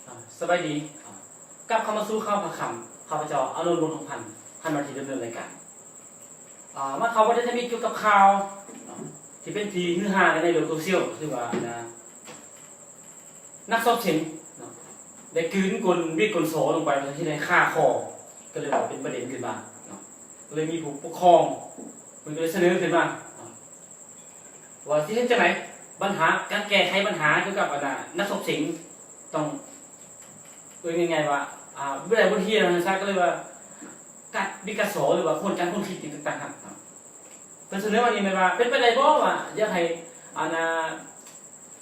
ອ່າ ສະບາຍດີ ອ່າ ກັບເຂົ້າມາສູ່ຂ່າວພາຄ່ຳ ຂ້າພະເຈົ້າ ອານົນ ບຸນທອງພັນ ທ່ານໜ້າທີ່ດຳເນີນລາຍການ. ອ່າ ມາເຂົ້າປະເດັນທຳອິດກ່ຽວກັບຂ່າວເນາະ ທີ່ເປັນທີ່ຮືຮາກັນໃນໂລກໂຊຊຽວ ກໍຄືວ່າ ອັນນ່າ ນັກສອບເສັງເນາະ ໄດ້ກືນກົ້ນ ບີດກົ້ນສໍລົງໄປ ເຮັດໃຫ້ຄາຄໍ ກໍເລີຍວ່າເປັນປະເດັນຂຶ້ນມາເນາະ. ກໍເລີຍມີຜູ້ປົກຄອງ ເພິ່ນກໍເລີຍສະເໜີຂຶ້ນມາເນາະ ວ່າຊິເຮັດຈັ່ງໃດ ບັນຫາ ການແກ້ໄຂບັນຫາກ່ຽວກັບ ອັນນ່າ ນັກສອບເສັງ ຕ້ອງ ເອີ້ນງ່າຍໆວ່າ ອ່າ ບໍ່ໄດ້ບົດຮຽນວ່າຊັ້ນຊະ ກໍເລີຍວ່າ ການ ມີການສອນ ຫຼືວ່າໂຄງການຄວາມຄິດຫຍັງຕ່າງໆຫັ້ນເນາະ. ເພິ່ນສະເໜີມານີ້ແມ່ນວ່າ ເປັນໄປໄດ້ບໍ່ວ່າຢາກໃຫ້ ອັນນ່າ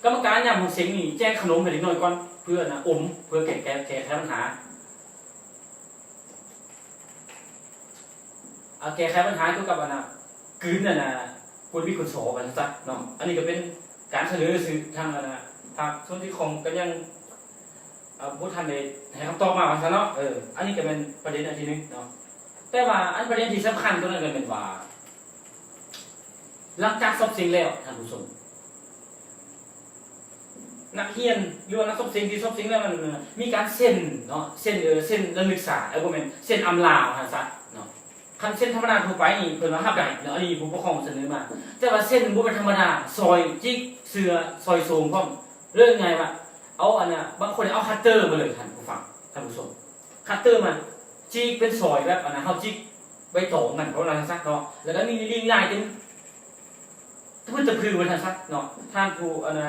ກຳມະການຍາມຫ້ອງເສັງນີ້ແຈກຂະໜົມໃຫ້ເດັກນ້ອຍກ່ອນ ເພື່ອ ອັນນ່າ ອົມ ເພື່ອແກ້ ແກ້ ແກ້ໄຂບັນຫາ ອ່າ ແກ້ໄຂບັນຫາກ່ຽວກັບ ອັນນ່າ ກືນ ອັນນ່າ ກົ້ນບີດກົ້ນສໍວ່າຊັ້ນຊະເນາະ. ອັນນີ້ກໍເປັນການສະເໜີຊື່ ທາງ ອັນນ່າ ພາກສ່ວນທີ່ກ່ຽວຂ້ອງກໍຍັງ ອ່າ ບໍ່ທັນໄດ້ໃຫ້ຄຳຕອບມາວ່າຊັ້ນເນາະ. ເອີ ອັນນີ້ກໍແມ່ນປະເດັນອັນທີໜຶ່ງເນາະ. ແຕ່ວ່າອັນປະເດັນທີ່ສຳຄັນກວ່ານັ້ນກໍແມ່ນວ່າ ຫຼັງຈາກສອບເສັງແລ້ວ ທ່ານຜູ້ຊົມ ນັກຮຽນ ຫຼືວ່ານັກສອບເສັງທີ່ສອບເສັງແລ້ວນັ້ນ ມີການເຊັນເນາະ ເຊັນ ເອີ ເຊັນລະນຶກຊາດ ເອີ ບໍ່ແມ່ນ ເຊັນອຳລາວ່າຊັ້ນຊະເນາະ. ຄັນເຊັນທຳມະດາທົ່ວໄປນີ້ ເພິ່ນວ່າຮັບໄດ້ເນາະ ອັນນີ້ຜູ້ປົກຄອງສະເໜີມາ. ແຕ່ວ່າເຊັນບໍ່ແມ່ນທຳມະດາ ຊອຍຈິກເສື້ອ ຊອຍໂສງພ້ອມ ເລີຍງ່າຍວ່າ ເອົາ ອັນນ່າ ບາງຄົນເອົາຄັດເຕີມາເລີຍ ທ່ານຜູ້ຟັງ ທ່ານຜູ້ຊົມ ຄັດເຕີມາຈິກເປັນຊອຍແບບ ອັນນ່າ ເຮົາຈິກໃບຕອງນັ້ນ ເພາະວ່າຊັ້ນເນາະ ແລ້ວກໍມີລີ້ງລາຍເຕັມ ຕະພຶດຕະພືວ່າຊັ້ນຊະເນາະ. ທ່ານຜູ້ ອັນນ່າ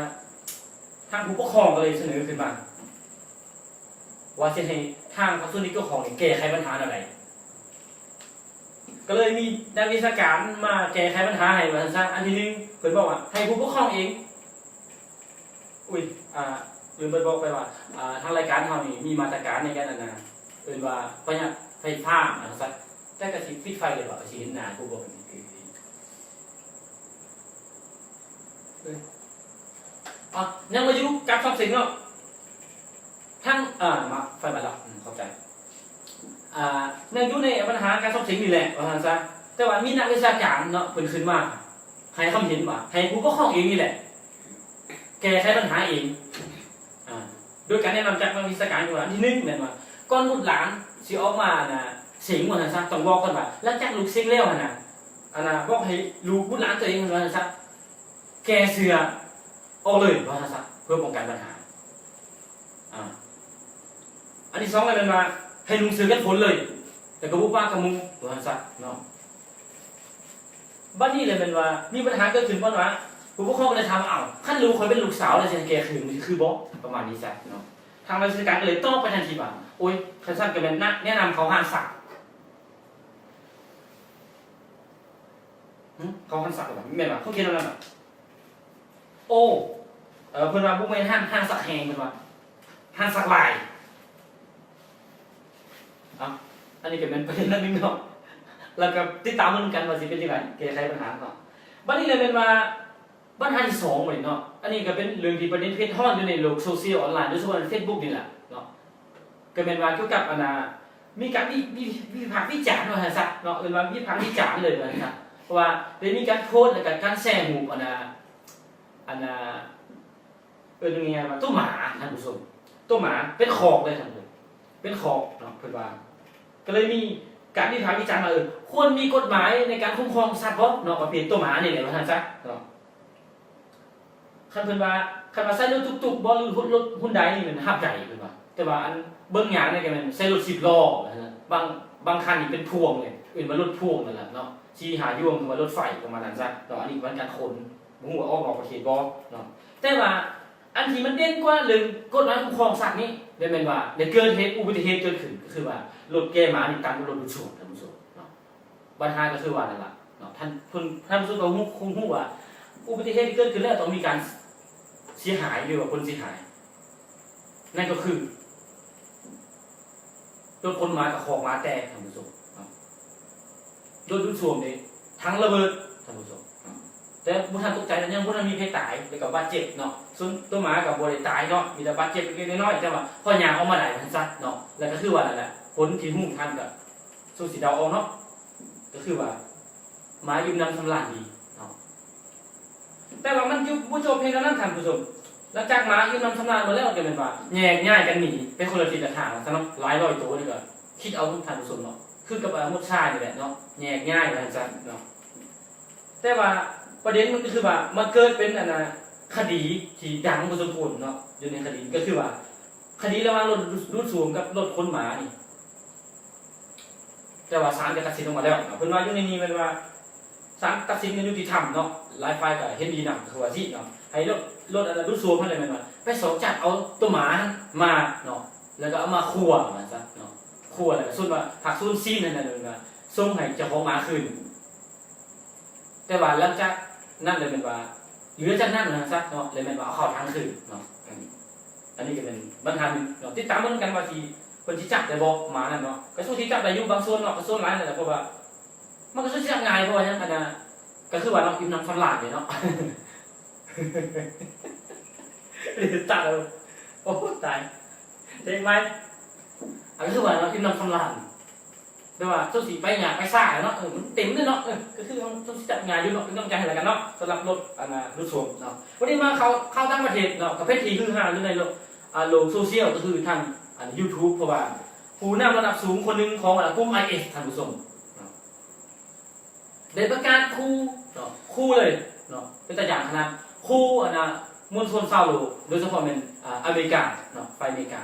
ທາງຜູ້ປົກຄອງກໍເລີຍສະເໜີຂຶ້ນມາ ວ່າຊິໃຫ້ທາງພາກສ່ວນທີ່ກ່ຽວຂ້ອງນີ້ແກ້ໄຂບັນຫາແນວໃດ ກໍເລີຍມີນັກວິຊາການມາແກ້ໄຂບັນຫາໃຫ້ວ່າຊັ້ນຊະ. ອັນທີໜຶ່ງ ເພິ່ນບອກວ່າໃຫ້ຜູ້ປົກຄອງເອງ ອຸ້ຍ ອ່າ ລືມໄປບອກໄປວ່າ ອ່າ ທາງລາຍການເຮົານີ້ມີມາດຕະການໃນການ ອັນນ່າ ເອີ້ນວ່າປະຢັດໄຟຟ້າວ່າຊັ້ນຊະ. ແຕ່ກໍຊິປິດໄຟເລີຍວ່າ ກໍຊິເຫັນໜ້າຜູ້ບໍ ອ່ະ ຍັງມາຢູ່ກັບສອບເສັງເນາະ ທັງ ອ່າ ມາ ໄຟມາແລ້ວ ອືມ ຂອບໃຈ. ອ່າ ຍັງຢູ່ໃນບັນຫາການສອບເສັງນີ້ແຫຼະວ່າຊັ້ນຊະ. ແຕ່ວ່າມີນັກວິຊາການເນາະ ເພິ່ນຂຶ້ນມາໃຫ້ຄຳເຫັນວ່າ ໃຫ້ຜູ້ປົກຄອງເອງນີ້ແຫຼະ ແກ້ໄຂບັນຫາເອງ ອ່າ ໂດຍການແນະນຳຈາກນັກວິຊາການ ຄືວ່າ ອັນທີໜຶ່ງແມ່ນວ່າ ກ່ອນບຸດຫຼານຊິອອກມາ ອັນນ່າ ເສັງວ່າຊັ້ນຊະ ຕ້ອງບອກກ່ອນວ່າ ຫຼັງຈາກລູກເສັງແລ້ວຫັ້ນນະ ອັນນ່າ ບອກໃຫ້ລູກບຸດຫຼານຕົວເອງຫັ້ນວ່າຊັ້ນຊະ ແກ່ເສື້ອອອກເລີຍວ່າຊັ້ນຊະ ເພື່ອປ້ອງກັນບັນຫາ. ອ່າ ອັນທີສອງແລ້ວແມ່ນວ່າ ໃຫ້ນຸ່ງເສື້ອກັນຝົນເລີຍ ແລ້ວກໍບໍ່ປະກັບໝູ່ວ່າຊັ້ນຊະເນາະ. ບັດນີ້ແຫຼະແມ່ນວ່າມີບັນຫາເກີດຂຶ້ນ ເພາະວ່າຜູ້ປົກຄອງກໍເລີຍຖາມວ່າ ເອົ້າ ຄັນລູກຂ້ອຍເປັນລູກສາວແລ້ວ ຊິໃຫ້ແກ້ຄືນ ມັນຊິຄືບໍ່ ປະມານນີ້ຊະເນາະ. ທາງນັກວິຊາການກໍເລີຍຕອບໄປທັນທີວ່າ ໂອ້ຍ ຄັນຊັ້ນກໍແມ່ນນະ ແນະນຳເຂົ້າຮ້ານສັກ ຫຶ ເຂົ້າຮ້ານສັກແລ້ວ ແມ່ນບໍ່ ເຂົາຂຽນແນວນັ້ນນະ. ໂອ້ ເອີ ເພິ່ນວ່າບໍ່ແມ່ນຮ້ານ ຮ້ານສັກແຫ້ງ ເພິ່ນວ່າຮ້ານສັກລາຍ. ເອົ້າ ອັນນີ້ກໍແມ່ນປະເດັນອັນໜຶ່ງເນາະ ແລ້ວກໍຕິດຕາມເບິ່ງນຳກັນວ່າຊິເປັນຈັ່ງໃດ ແກ້ໄຂບັນຫາເນາະ. ບັດນີ້ແຫຼະແມ່ນວ່າບັນຫາທີສອງບັດນີ້ເນາະ ອັນນີ້ກໍເປັນເລື່ອງທີ່ປະເດັນເຜັດຮ້ອນຢູ່ໃນໂລກໂຊຊຽວອອນລາຍ ໂດຍສະເພາະໃນເຟສບຸກນີ້ແຫຼະເນາະ. ກໍແມ່ນວ່າກ່ຽວກັບ ອັນນ່າ ມີການວິ ວິ ວິພາກວິຈານວ່າຊັ້ນຊະເນາະ ເອີ້ນວ່າວິພາກວິຈານເລີຍວ່າຊັ້ນຊະ ເພາະວ່າໄດ້ມີການໂພສ ແລ້ວກໍການແຊຮູບ ອັນນ່າ ອັນນ່າ ເອີ້ນງ່າຍໆວ່າໂຕໝາ ທ່ານຜູ້ຊົມ ໂຕໝາເປັນຂອກເລີຍ ທ່ານຜູ້ຊົມ ເປັນຂອກເນາະ ເພິ່ນວ່າ. ກໍເລີຍມີການວິພາກວິຈານວ່າ ເອີ ຄວນມີກົດໝາຍໃນການຄຸ້ມຄອງສັດບໍ່ເນາະ ປະເພດໂຕໝານີ້ແຫຼະວ່າຊັ້ນຊະເນາະ. ຄັນເພິ່ນວ່າ ຄັນວ່າໃຊ້ລົດຕຸກໆບໍ່ ຫຼື ລົດຮຸນໄດນີ້ແມ່ນຮັບໄດ້ເພິ່ນວ່າ ແຕ່ວ່າອັນເບິ່ງຍາກນີ້ກໍແມ່ນໃຊ້ລົດສິບລໍ້ ບາງ ບາງຄັນນີ້ເປັນພວງເລີຍ ເອີ້ນວ່າລົດພວງນັ້ນແຫຼະເນາະ ສີ່ຫ້າຢວງ ຄືວ່າລົດໄຟປະມານນັ້ນຊະເນາະ. ອັນນີ້ແມ່ນການຂົນ ບໍ່ຮູ້ວ່າອອກນອກປະເທດບໍ່ເນາະ. ແຕ່ວ່າອັນທີ່ມັນເດັ່ນກວ່າເລື່ອງກົດໝາຍຄຸ້ມຄອງສັດນີ້ ແມ່ນວ່າໄດ້ເກີດເຫດ ອຸບັດຕິເຫດເກີດຂຶ້ນ ກໍຄືວ່າລົດແກ່ໝານີ້ຕຳລົດດູດຊ່ວມ ທ່ານຜູ້ຊົມເນາະ. ບັນຫາກໍຄືວ່ານັ້ນລະເນາະ ທ່ານ ທ່ານຜູ້ຊົມກໍຮູ້ ຄົງຮູ້ວ່າອຸບັດຕິເຫດທີ່ເກີດຂຶ້ນແລ້ວຕ້ອງມີການເສຍຫາຍ ຫຼືວ່າຜົນເສຍຫາຍ ນັ້ນກໍຄືລົດຂົນໝາກັບຄອກໝາແຕກ ທ່ານຜູ້ຊົມເນາະ. ລົດດູດຊ່ວມເດ້ ຖັງລະເບີດ ທ່ານຜູ້ຊົມເນາະ. ແຕ່ບໍ່ທັນຕົກໃຈ ຍັງບໍ່ທັນມີໃຜຕາຍ ແລ້ວກໍບາດເຈັບເນາະ. ສ່ວນໂຕໝາກໍບໍ່ໄດ້ຕາຍເນາະ ມີແຕ່ບາດເຈັບເລັກໆນ້ອຍໆ ແຕ່ວ່າພໍຍ່າງອອກມາໄດ້ວ່າຊັ້ນຊະເນາະ. ແລ້ວກໍຄືວ່ານັ້ນແຫຼະ ຜົນທີ່ຮູ້ທ່ານກໍ ສູ້ຊິເດົາອອກເນາະ ກໍຄືວ່າໝາອີ່ມໜຳສຳລານດີເນາະ. ແຕ່ວ່າມັນຢູ່ ບໍ່ຈົບພຽງເທົ່ານັ້ນທ່ານຜູ້ຊົມ ຫຼັງຈາກໝາອີ່ມນ້ຳສຳລານໝົດແລ້ວ ກໍແມ່ນວ່າແຍກຍ້າຍກັນໜີໄປຄົນລະທິດລະທາງຊັ້ນເນາະ. ຫຼາຍຮ້ອຍໂຕນີ້ກໍຄິດເອົາທ່ານຜູ້ຊົມເນາະ ຄືກັບ ເອີ ມົດຊາຍນີ້ແຫຼະເນາະ ແຍກຍ້າຍວ່າຊັ້ນເນາະ. ແຕ່ວ່າປະເດັນມັນກໍຄືວ່າ ມັນເກີດເປັນ ອັນນ່າ ຄະດີທີ່ດັງພໍສົມຄວນເນາະ ຢູ່ໃນຄະດີກໍຄືວ່າ ຄະດີລະຫວ່າງລົດດູດໂສມກັບລົດຂົນໝານີ້. ແຕ່ວ່າສານກໍຕັດສິນອອກມາແລ້ວເນາະ ເພິ່ນວ່າຢູ່ໃນນີ້ແມ່ນວ່າສານຕັດສິນບໍ່ຍຸຕິທຳເນາະ ຫຼາຍຝ່າຍກໍເຫັນດີນຳ ຄືວ່າຊີ້ເນາະ ໃຫ້ລົດ ລົດ ອັນນ່າ ດູດໂສມຫັ້ນແຫຼະ ແມ່ນວ່າໄປຊອກຈັບເອົາໂຕໝາຫັ້ນມາເນາະ ແລ້ວກໍເອົາມາຄົວວ່າຊັ້ນເນາະ ຄົວແລ້ວກໍສ່ວນວ່າພາກສ່ວນຊີ້ນຫັ້ນນະ ແມ່ນວ່າສົ່ງໃຫ້ເຈົ້າຂອງໝາຄືນ. ແຕ່ວ່າຫຼັງຈາກນັ້ນແລ້ວແມ່ນວ່າ ເຫຼືອຈາກນັ້ນນະຊັ້ນເນາະ ແລ້ວແມ່ນວ່າເອົາເຂົ້າຖັງຄືນເນາະ. ອັນນີ້ ອັນນີ້ກໍເປັນບັນຫາໜຶ່ງເນາະ ຕິດຕາມເບິ່ງນຳກັນວ່າຊິ ເພິ່ນຊິຈັບໄດ້ບໍ່ໝານັ້ນເນາະ. ກໍສູ້ຊິຈັບໄດ້ຢູ່ບາງສ່ວນເນາະ ກໍສ່ວນຫຼາຍນັ້ນແຫຼະ ເພາະວ່າມັນກໍສູ້ຊິຈັບງ່າຍ ເພາະວ່າຫຍັງ ອັນນ່າ ກໍຄືວ່າເນາະ ອີ່ມນ້ຳສຳລານເດ້ເນາະ ຕັດ ໂອ້ ຕາຍ ເຕັມໄວ້ ກໍຄືວ່າເນາະ ອີ່ມນ້ຳສຳລານ. ແຕ່ວ່າຊົງຊິໄປຍາກໄປຊ້າເນາະ ເອີ ມັນເຕັມເລີຍເນາະ ເອີ ກໍຄືເຮົາຊົງຊິຈັບງ່າຍຢູ່ເນາະ ເປັນກຳລັງໃຈໃຫ້ລະກັນເນາະ ສຳລັບລົດ ອັນນ່າ ດູດໂສມເນາະ. ວັນນີ້ມາເຂົ້າ ຂ່າວຕ່າງປະເທດເນາະ ກໍເປັນທີ່ຮືຮາຢູ່ໃນໂລກ ອ່າ ໂລກໂຊຊຽວ ກໍຄືທາງ ອັນ YouTube ເພາະວ່າຜູ້ນຳລະດັບສູງຄົນໜຶ່ງຂອງ ອັນນ່າ ກຸ່ມ ໄອເອສ ທ່ານຜູ້ຊົມເນາະ ໄດ້ປະກາດຂູ່ເນາະ ຂູ່ເລີຍເນາະ ເປັນຕາຢ້ານຂະໜາດ ຂູ່ ອັນນ່າ ມວນຊົນຊາວໂລກ ໂດຍສະເພາະແມ່ນ ອ່າ ອາເມລິກາເນາະ ຝ່າຍອາເມລິກາ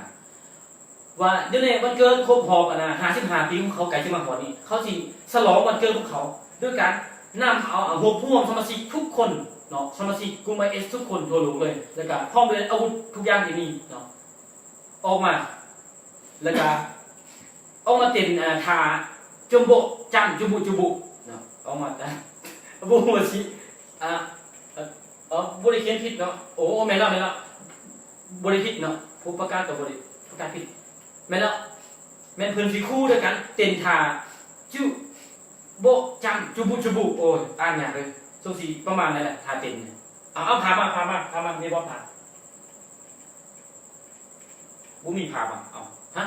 ວ່າຢູ່ໃນວັນເກີດຄົບຮອບ ອັນນ່າ ຫ້າສິບຫ້າປີຂອງເຂົາ ໃກ້ຊິມາຮອດນີ້ ເຂົາຊິສະຫຼອງວັນເກີດຂອງເຂົາ ໂດຍການນຳເອົາ ອາ ຮວບຮວມສະມາຊິກທຸກຄົນເນາະ ສະມາຊິກກຸ່ມ ໄອເອສ ທຸກຄົນທົ່ວໂລກເລີຍ ແລ້ວກະພ້ອມດ້ວຍອາວຸດທຸກຢ່າງທີ່ມີເນາະ ອອກມາ ແລ້ວກະອອກມາເຕັ້ນ ອາ ທ່າ ຈົມໂບະ ຈຳ ຈຸບຸ ຈຸບຸ ເນາະ ອອກມາ ອາ ບໍ່ຮູ້ວ່າຊິ ອາ ເອີ ບໍ່ໄດ້ຂຽນຜິດເນາະ ໂອ້ ແມ່ນແລ້ວ ແມ່ນແລ້ວ ບໍ່ໄດ້ຜິດເນາະ ຜູ້ປະກາດກໍບໍ່ໄດ້ປະກາດຜິດ ແມ່ນແລ້ວ ແມ່ນເພິ່ນຊິຄູ່ດ້ວຍກັນເຕັ້ນທ່າ ຈຸໂບະ ຈຳ ຈຸບຸ ຈຸບຸ ໂອ້ຍ ອ່ານຍາກເລີຍ ສົງຊິປະມານນັ້ນແຫຼະ ທ່າເຕັ້ນ ເອົາ ເອົາ ພາມາ ພາມາ ພາມາ ມີບໍ່ ພາ ບໍ່ມີພາບຫວາ? ເອົ້າ ຮະ?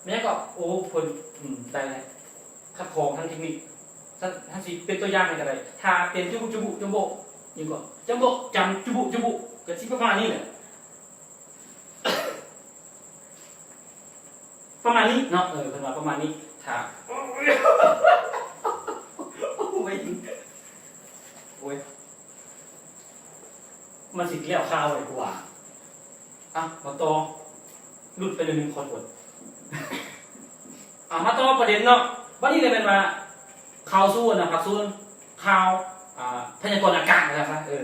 ແມ່ນຫຍັງເກາະ? ໂອ້ ເພິ່ນ ອືມ ໄດ້ແລ້ວ ຄັດຂອງທາງເທັກນິກ ຊັ້ນ ທ່ານຊິເປັນຕົວຢ່າງໃຫ້ກໍໄດ້ ຖ້າເປັນຈຸບຸ ຈຸບຸ ຈຸໂບະ ຫຍັງເກາະ? ຈຳໂບະ ຈຳ ຈຸບຸ ຈຸບຸ ກໍຊິປະມານນີ້ແຫຼະ ປະມານນີ້ເນາະ ເອີ ເພິ່ນວ່າປະມານນີ້ ຖ້າ ໂອ້ຍ ໂອ້ຍ ໂອ້ຍ ມັນຊິແລ້ວຄາວໄວກວ່າ ອ່ະ ມາຕໍ່ ຫຼຸດໄປໜ້ອຍໜຶ່ງ ຂໍໂທດ ອ່ະ ມາຕໍ່ປະເດັນເນາະ ບັດນີ້ລະແມ່ນວ່າ ເຂົ້າສູ່ອັນນະ ພາກສ່ວນຂ່າວ ອ່າ ພະຍາກອນອາກາດວ່າຊັ້ນຊະ ເອີ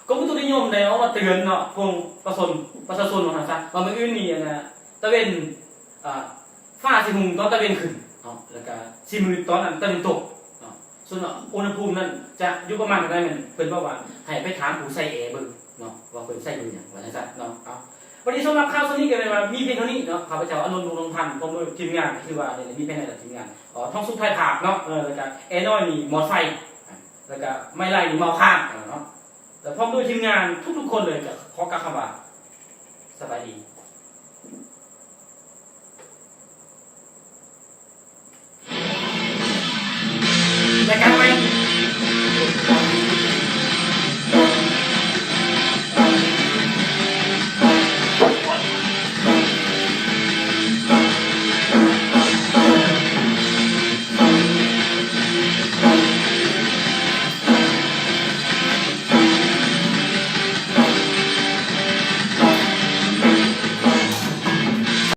ກົມອຸຕຸນິຍົມໄດ້ອອກມາເຕືອນເນາະ ພວກປະຊາຊົນ ປະຊາຊົນວ່າຊັ້ນຊະ ວ່າມື້ອື່ນນີ້ອັນນະ ຕາເວັນ ອ່າ ຟ້າຊິຮຸ່ງຕອນຕາເວັນຂຶ້ນເນາະ ແລ້ວກະຊິມືດຕອນອັນຕາເວັນຕົກເນາະ ສ່ວນອຸນຫະພູມນັ້ນຈະຢູ່ປະມານເທົ່າໃດ ແມ່ນເພິ່ນບອກວ່າໃຫ້ໄປຖາມຜູ້ໃສ່ແອເບິ່ງເນາະ ວ່າເພິ່ນໃສ່ເບິ່ງຫຍັງ ວ່າຈັ່ງຊັ້ນເນາະ. ເອົາ ວັນນີ້ສຳລັບຂ່າວສ່ວນນີ້ກໍແມ່ນວ່າມີພຽງເທົ່ານີ້ເນາະ ຂ້າພະເຈົ້າ ອານົນ ວົງນວນພັນ ພ້ອມດ້ວຍທີມງານ ຄືວ່ານີ້ແຫຼະ ມີພາຍໃນແລະທີມງານ ເອີ ທອງສຸກຖ່າຍພາບເນາະ ເອີ ແລ້ວກະແອນ້ອຍນີ້ໝໍ້ໄຟ ແລ້ວກະໄມ້ໄລ່ນີ້ເມົາຄ້າງເນາະ ແລະ ພ້ອມດ້ວຍທີມງານທຸກໆຄົນເລີຍ ກໍຂໍກ່າວຄຳວ່າ ສະບາຍດີ. ລາຍການ